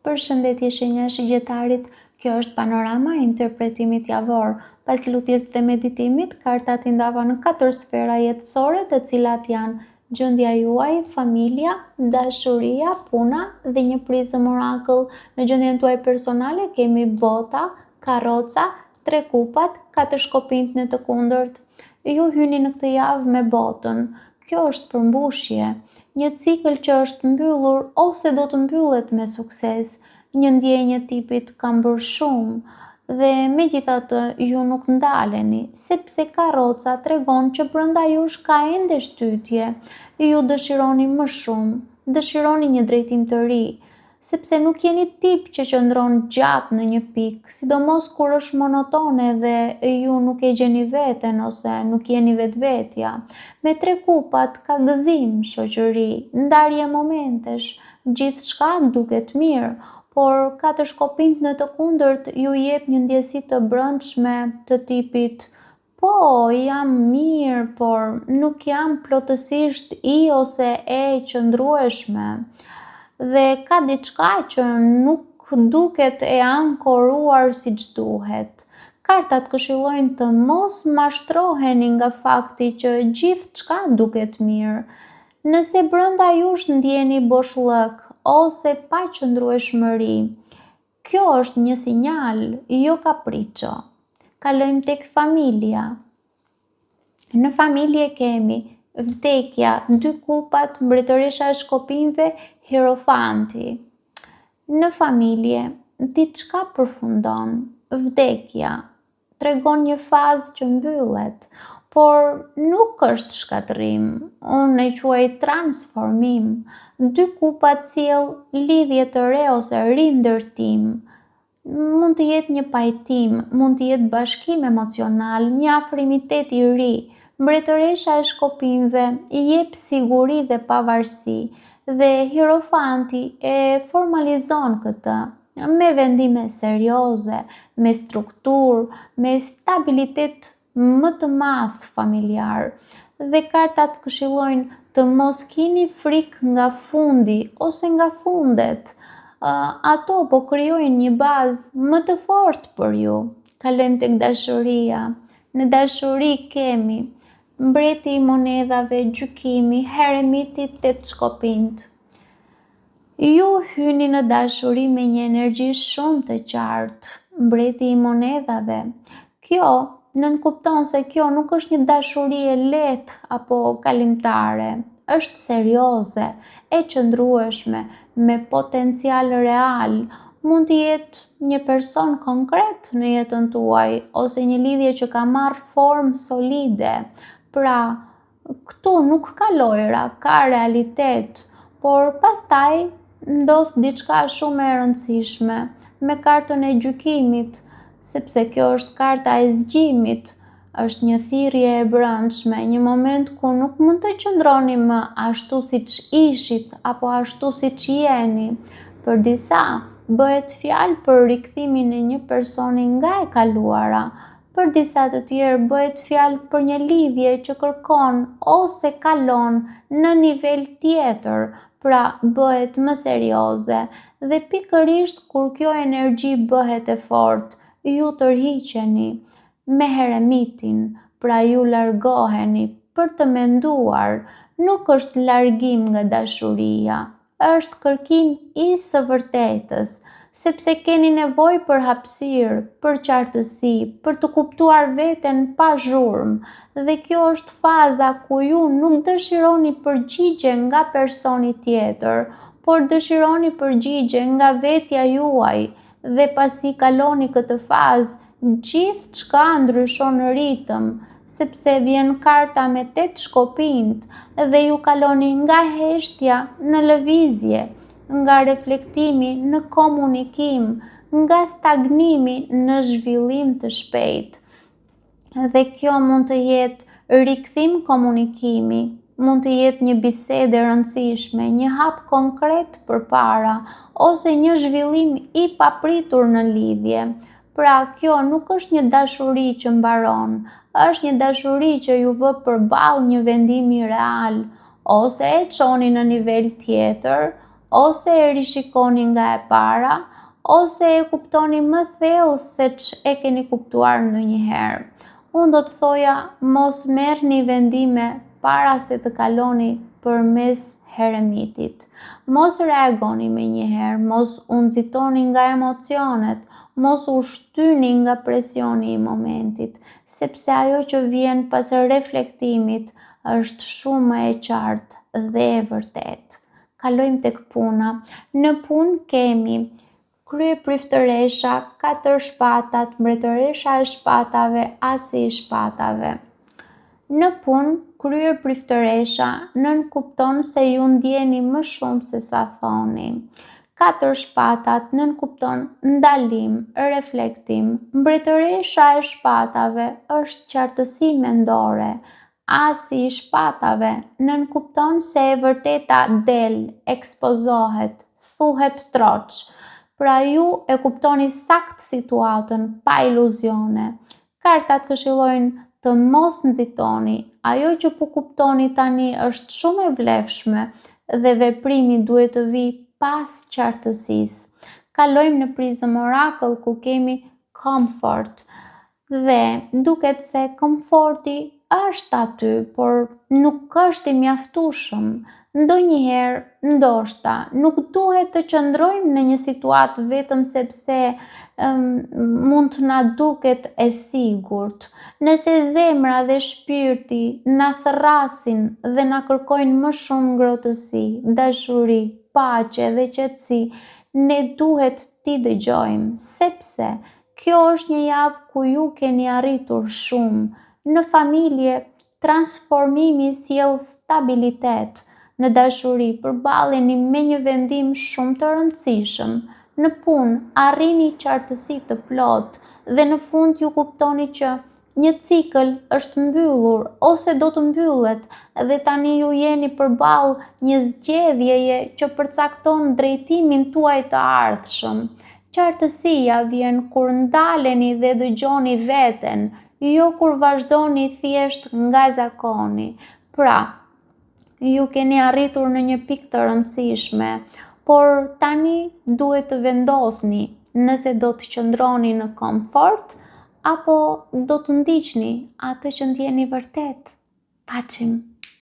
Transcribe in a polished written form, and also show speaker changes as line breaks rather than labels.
Përshëndetje shenja e Shigjetarit, kjo është panorama e interpretimit javor. Pas lutjes dhe meditimit, kartat i ndava në katër sfera jetësore, të cilat janë gjendja juaj, familja, dashuria, puna dhe një prizëm orakull. Në gjendjen tuaj personale kemi bota, karroca, Tre kupat, katër shkopinjtë në të kundërt. Ju hyni në këtë javë me botën. Kjo është përmbushje. Një cikël që është mbyllur ose do të mbyllet me sukses. Një ndjenjë e tipit kam bërë shumë. Dhe megjithatë ju nuk ndaleni, sepse karroca tregon që brenda jush ka ende shtytje. Ju dëshironi më shumë, dëshironi një drejtim të ri. sepse nuk jeni tip që qëndron gjatë në një pikë, sidomos kur është monotone dhe ju nuk e gjeni veten ose nuk jeni vetvetja. Me tre kupat ka gëzim, shoqëri, ndarje momentesh, gjithçka duket mirë, por katër shkopinjtë në të kundërt ju jep një ndjesi të brendshme të tipit Po, jam mirë, por nuk jam plotësisht i ose e qëndrueshme. Dhe ka diçka që nuk duket e ankoruar siç duhet. Kartat këshillojnë të mos mashtroheni nga fakti që gjithçka duket mirë. Nëse brenda jush ndjeni boshllëk ose paqëndrueshmëri, Kjo është një sinjal, jo kapriço. Kalojmë tek familja. Në familje kemi vdekja, dy kupat, mbretëresha e shkopinjve, hierofanti. Në familje, diçka përfundon, vdekja, tregon një fazë që mbyllet, por nuk është shkatërrim, unë e quaj transformim. Dy kupat sjell lidhje të re ose rindërtim. Mund të jetë një pajtim, mund të jetë bashkim emocional, një afrimitet i ri. Mbretëresha e shkopinjve jep siguri dhe pavarësi dhe hierofanti e formalizon këtë. me vendime serioze, me strukturë, me stabilitet më të madh familjar. Dhe kartat këshillojnë të mos kini frikë nga fundi ose nga fundet. Ato po krijojnë një bazë më të fortë për ju. Kalojmë tek dashuria. Në dashuri kemi mbreti i monedhave, gjykimi, heremiti, tetë shkopinjtë. Ju hyni në dashuri me një energji shumë të qartë, mbreti i monedhave. Kjo nënkupton se kjo nuk është një dashuri e lehtë apo kalimtare, është serioze, e qëndrueshme, me potencial real. Mund të jetë një person konkret në jetën tuaj ose një lidhje që ka marrë formë solide. Pra, Këtu nuk ka lojra, ka realitet, por pastaj ndodh diçka shumë e rëndësishme me kartën e gjykimit, sepse kjo është karta e zgjimit, është një thirrje e brendshme, një moment ku nuk mund të qëndroni më ashtu siç ishit apo ashtu siç jeni. Për disa, bëhet fjalë për rikthimin e një personi nga e kaluara, Për disa të tjerë bëhet fjalë për një lidhje që kërkon ose kalon në nivel tjetër, pra bëhet më serioze. Dhe pikërisht kur kjo energji bëhet e fortë, ju tërhiqeni me heremitin, pra ju largoheni për të menduar, nuk është largim nga dashuria, është kërkim i së vërtetës, sepse keni nevojë për hapësirë, për qartësi, për të kuptuar veten pa zhurmë, dhe kjo është faza ku ju nuk dëshironi përgjigje nga personi tjetër, por dëshironi përgjigje nga vetja juaj dhe pasi kaloni këtë fazë, Gjithçka ndryshon ritëm, sepse vjen karta me tetë shkopinjtë dhe ju kaloni nga heshtja në lëvizje, nga reflektimi në komunikim, nga stagnimi në zhvillim të shpejtë. Dhe kjo mund të jetë rikthim komunikimi, mund të jetë një bisedë e rëndësishme, një hap konkret përpara ose një zhvillim i papritur në lidhje. Pra, kjo nuk është një dashuri që mbaron, është një dashuri që ju vë përballë një vendimi real, ose e çoni në nivel tjetër, Ose e rishikoni nga e para, ose e kuptoni më thellë se ç'e keni kuptuar ndonjëherë. Unë do të thoja mos merrni vendime para se të kaloni përmes heremitit. Mos reagoni menjëherë, mos u nxitoni nga emocionet, mos u shtyni nga presioni i momentit, sepse ajo që vjen pas reflektimit është shumë më e qartë dhe e vërtetë. Kalojmë tek puna. Në punë kemi kryepriftëresha, katër shpatat, mbretëresha e shpatave, asi i shpatave. Në punë, kryepriftëresha nënkupton se ju ndjeni më shumë se sa thoni. Katër shpatat nënkupton ndalim, reflektim. Mbretëresha e shpatave është qartësi mendore. Asi i shpatave nënkupton se e vërteta del, ekspozohet, thuhet troç. Pra ju e kuptoni saktë situatën, pa iluzione. Kartat këshillojnë të mos nxitoni, ajo që po kuptoni tani është shumë e vlefshme dhe veprimi duhet të vijë pas qartësisë. Kalojmë në Prism Oracle ku kemi comfort. Dhe duket se komforti është aty, por nuk është i mjaftueshëm. Ndonjëherë, ndoshta, nuk duhet të qëndrojmë në një situatë vetëm sepse um, mund të na duket e sigurt. Nëse zemra dhe shpirti na thërrasin dhe na kërkojnë më shumë ngrohtësi, dashuri, paqe dhe qetësi, ne duhet t'i dëgjojmë, sepse Kjo është një javë ku ju keni arritur shumë. Në familje, transformimi sjell stabilitet. Në dashuri, përballeni me një vendim shumë të rëndësishëm. Në punë, arrini qartësi të plotë dhe në fund ju kuptoni që Një cikël është mbyllur ose do të mbyllet dhe tani ju jeni përballë një zgjedhjeje që përcakton drejtimin tuaj të ardhshëm. Qartësia vjen kur ndaleni dhe dëgjoni veten, jo kur vazhdoni thjesht nga zakoni. Pra, ju keni arritur në një pikë të rëndësishme, por tani duhet të vendosni nëse do të qëndroni në komfort apo do të ndiqni atë që ndjeni vërtet. Paçim!